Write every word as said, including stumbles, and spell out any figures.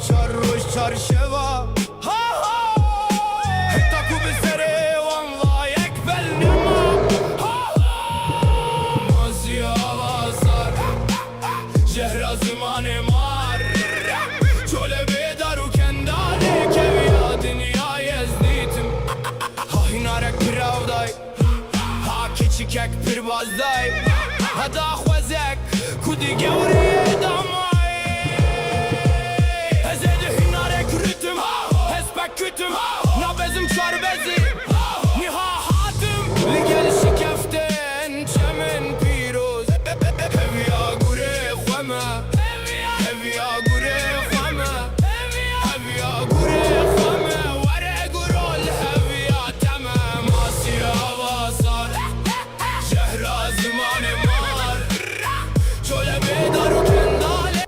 Çar roj çar şeva. Ha, ha. Heta ku bi serê wan va yek bel nema. Ha, ha. Maziya va sar. Jehra zimanê mar. Çolê bêdar û kendalê keviya dinyayê ez dîtim. Ha hînarek pir avday. Ha keçikek pir bazdayî. Ha daxwazek ku di gewrê dam